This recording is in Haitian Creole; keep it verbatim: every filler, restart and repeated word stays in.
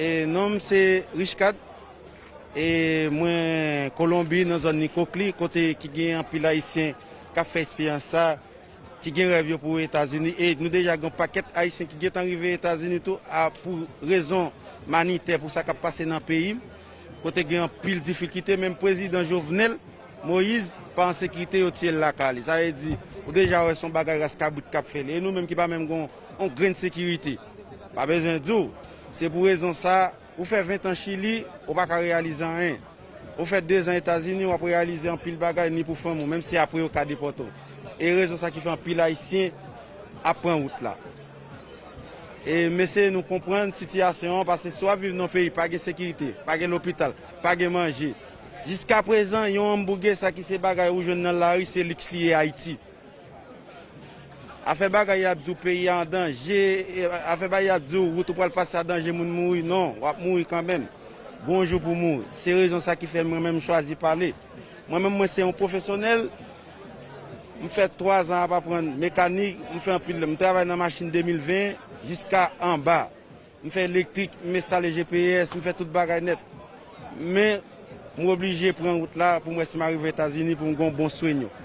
E non m se Richcard. E mwen Kolonbi, nan zòn Nicoclí, kote ki gen anpil Ayisyen k ap fè eksperyans sa, ki gen rèv yo pou Etazini. E nou deja gen pakèt Ayisyen ki gentan rive Etazini tou, a, pou rezon imanitè, pou sa k ap pase nan peyi m, kote gen anpil difikilte. Menm prezidan Jovenel Moïse pa an sekirite, yo tiye l lakay li. Sa vle di, ou deja wè se yon bagay ras kabrit k ap fè li. E nou menm ki pa menm gen yon grenn sekirite, pa bezwen di w. Se pou rezon sa, ou fè ven tan Chili, ou pa ka reyalize anyen. Ou fè de zan Etazini, w ap reyalize anpil bagay, ni pou fanmi w, menm si apre yo ka depòte w. E rezon sa ki fè anpil Ayisyen ap pran wout la. E mesye, nou konprann sitiyasyon an, paske si w ap viv nan yon peyi pa gen sekirite, pa gen lopital, pa gen manje, jiskaprezan, yon anbougè, sa ki se bagay ou jwenn nan lari, se liks li ye Ayiti. Afè bagay y ap di w peyi a an danje, e, afè bagay y ap di w wout ou pral pase a danje, moun mouri, non, w ap mouri kanmenm. Gon jou pou mouri. Se rezon sa ki fè mwen menm m chwazi pale. Mwen menm, mwen se yon pwofesyonèl. M fè twa zan ap aprann mekanik, m fè anpil, m travay nan machin de mil ven jiska anba. M fè elektrik, m enstale G P S, m fè tout bagay nèt. Men, m oblije pran wout la pou m wè si m a rive Etazini pou m gen yon bon swenyo.